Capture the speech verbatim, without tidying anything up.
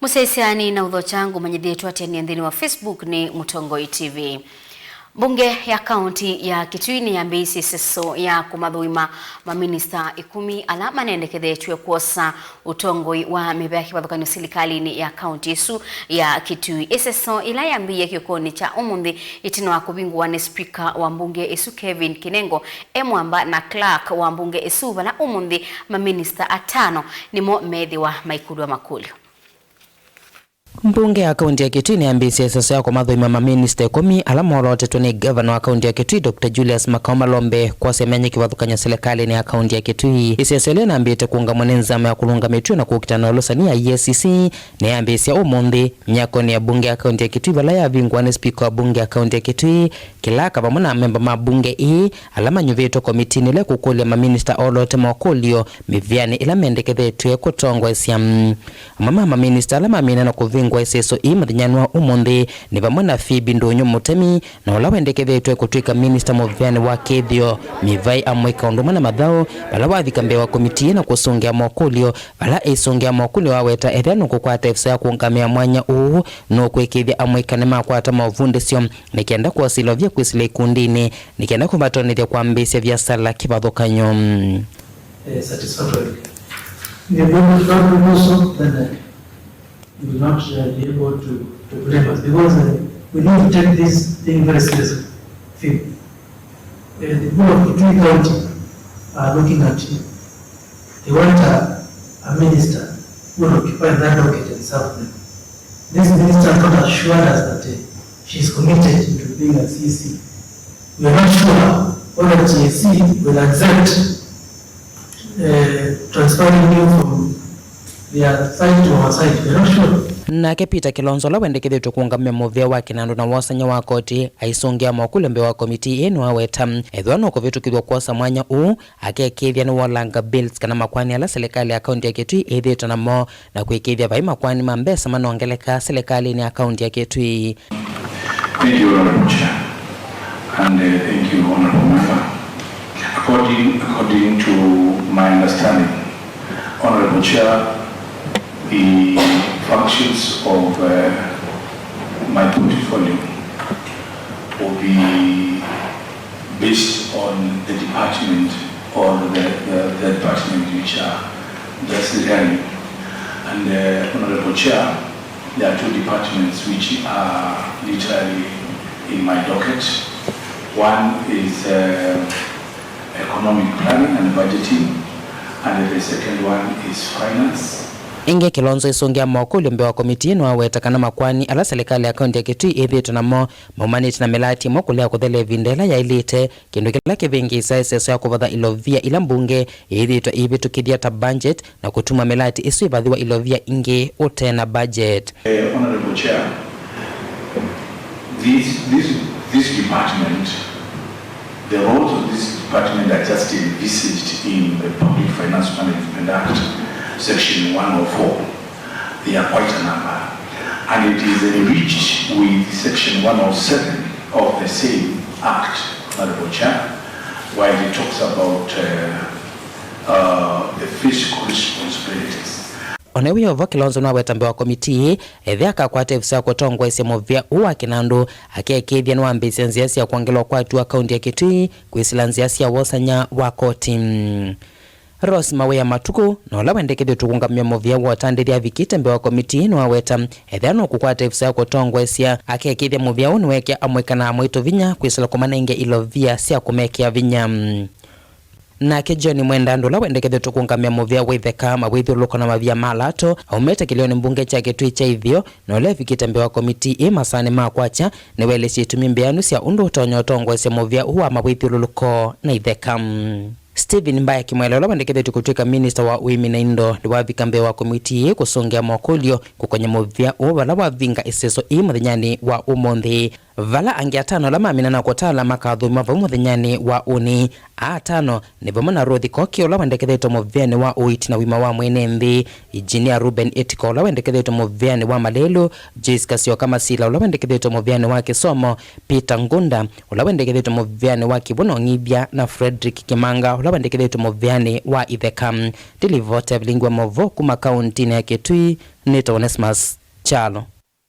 Mũsyaĩĩsya, nĩ na ũthokya ngũmanyĩthĩtwe atĩ nĩ nthĩnĩ wa Facebook nĩ Mũtongoi T V. Mbunge ya kaunti ya Kitui nĩyambĩĩisye ĩseso ya kũmathũima maminista ĩkũmi ala manendekethetw'e kwosa ũtongoi wa mĩvĩa kĩvathũkany'o silikalĩnĩ ya kaunti ĩsu ya Kitui. Ĩseso ĩla yambĩĩe kĩokonĩ kya ũmũnthĩ ĩtina wa kũvingũwa nĩ spika wa mbunge ĩsu Kevin Kinengo e mwamba na clerk wa mbunge ĩsu, vala ũmũnthĩ maminista atano nĩmo meethĩwa maikũlw'a makũlyo. Mbunge ya kaunti ya Kitui nĩyambĩĩsye ĩseso ya kũmathũima maminista ĩkũmi ala molootetwe nĩ ngavana wa kaunti ya Kitui, Doctor Julius Makau Malombe, kwosya myanya kĩvathũkany'o silikalĩnĩ ya kaunti ya Kitui. Ĩseso ĩla ĩnambĩte kũũngamw'a nĩ nzama ya kũlũnga mĩtuo na kũkitana na ũlũsani ya E A C C nĩyambĩĩsya ũmũnthĩ myakonĩ ya mbunge ya kaunti ya Kitui, vala yavingũwa nĩ spika wa mbunge ya kaunti ya Kitui, clerk vamwe na amemba ma mbunge ĩĩ ala manyuvĩtwe komitinĩ ĩla ĩkũkũlya maminista oloote mokũlyo mĩvĩanĩ ĩla mendekethetw'e kũtongoesya. Amwe ma maminista ala mamina na kũvingũa ĩseso ĩĩ mũthenyanĩ wa ũmũnthĩ nĩ vamwe na Phoebe Ndũnyũ Mũtemi, na ũla wendekethetw'e kũtw'ĩka minista mũvĩanĩ wa kĩthĩo, Mĩvai Amwĩka ũndũ ũmwe na Mathaũ, vala wathika mbee wa komitii na kũsũngĩa mokũlyo, vala eisũngĩa mokũlyo waweta ethĩa nũkũkwata ĩvisa ya kũũngamĩa mwanya ũũ, nũkwĩkĩĩthya Amwĩka nĩmakwata maũvundĩsyo nĩ kenda kwosa ilovia kwĩsĩla ikundinĩ, nĩ kenda kũvatonyethya kwambĩĩsya viasala kĩvathũkany'o. Eh, satisfactory. Nĩ mũndũ tũtambũlũso, then, eh, you will not, uh, be able to, to blame us because, uh, we need to take this thing very seriously. Feel. Uh, the people of Kitui County are looking at you. They want a, a minister who will occupy that docket and serve them. This minister has not assured us that, uh, she is committed to being a C C. We are not sure whether T S C will accept, uh, transferring you from their side to our side. We are not sure. Nake Peter Kilonzo, ũla wendekethĩtwe kũũngamĩa mũvĩa wa kĩnandũ na wosany'a wa koti, aisũngĩa mokũlyo mbee wa komitii ĩĩ nĩwaweta ethĩwa nũkũvĩtũkĩthw'a kwosa mwanya ũũ, akekĩĩthya nĩwolanga bills kana makoani ala silikalĩ ya kaunti ya Kitui ĩthĩĩtwe namo, na kwĩkĩĩthya vai makoani ma mbesa manongeleka silikalĩnĩ ya kaunti ya Kitui. Thank you, Honorable Chair, and, uh, thank you, Honorable Member. According, according to my understanding, Honorable Chair, the functions of, uh, my portfolio will be based on the department or the, the, the department which are just running. And, uh, Honorable Chair, there are two departments which are literally in my docket. One is, uh, economic planning and budgeting, and the second one is finance. Ĩngĩ, Kilonzo aisũngĩa mokũlyo mbee wa komitii nĩwaweta kana makoani ala silikalĩ ya kaunti ya Kitui ĩthĩĩtwe namo maumanĩte na mĩlaati ĩmwe kũlea kũthela ĩvinda ĩla yaĩlĩte, kĩndũ kĩla kĩvĩngĩĩsaa ĩseso ya kũvatha ilovia ila mbunge ĩĩthĩĩtwe ĩivĩtũkĩthya ta budget, na kũtuma mĩlaati ĩsu ĩvathĩwa ilovia ingĩ ũte na budget. Eh, Honorable Chair, this, this, this department, the roles of this department are just envisaged in the Public Finance Management Act, Section one oh four. They are quite a number. And it is enriched with Section one oh seven of the same Act, Honorable Chair, while it talks about, uh, uh, the fiscal responsibilities. O na wĩ o vo, Kilonzo nĩwaweta mbee wa komitii ĩĩ ethĩa akakwata ĩvisa ya kũtongoesya mũvĩa ũũ wa kĩnandũ, akekĩĩthya nĩwambĩĩsya nzĩa sya kwongela ũkwati wa kaunti ya Kitui kwĩsĩla nzĩa sya wosany'a wa koti. Rose Mawĩa Matukũ, na ũla wendekethĩtwe kũũngamĩa mũvĩa wa ũtandĩthya avikĩte mbee wa komitii nĩwaweta ethĩa nũkũkwata ĩvisa ya kũtongoesya, akekĩĩthya mũvĩa ũũ nĩwekĩa amũika na amwaitũ vinya kwĩsĩla kũmanenga ilovia sya kũmekĩa vinya. Nake John Mwenda Andũ, ũla wendekethĩtwe kũũngamĩa mũvĩa wa itheka, mawĩthyũlũlũko na mavia ma lato, aumĩte kĩlĩonĩ mbunge kya Kitui kya Itheo, na ũla evikĩte mbee wa komitii ĩĩ masaanĩ ma kwakya, nĩwaelesye itumi mbĩanu sya ũndũ ũtonya ũtongoesya mũvĩa ũũ wa mawĩthyũlũlũko na itheka. Stephen Mbaya Kimwele, ũla wendekethĩtwe kũtw'ĩka minista wa ũĩmi na indo, nĩwavika mbee wa komitii ĩĩ kũsũngĩa mokũlyo kũkonye mũvĩa ũũ vala wavinga ĩseso ĩĩ mũthenyanĩ wa ũmũnthĩ. Vala angĩ atano ala mamina na kũtala makathũmwa vau mũthenyanĩ wa ũnĩ. Aa atano nĩ vamwe na Ruth Koki, ũla wendekethetwe mũvĩanĩ wa ũiiti na ũima wa mwene nthĩ, Engineer Reuben Etiko, ũla wendekethetwe mũvĩanĩ wa malelũ, Joyce Kasioka Masila, ũla wendekethetwe mũvĩanĩ wa kĩsomo, Peter Ngunda, ũla wendekethetwe mũvĩanĩ wa kĩw'ũ na ũng'ithya, na Frederick Kimanga, ũla wendekethetwe mũvĩanĩ wa itheka. Ndilivota vilingi wa maũvoo kuma kauntinĩ ya Kitui, nĩtawa Onesmus Kyalo.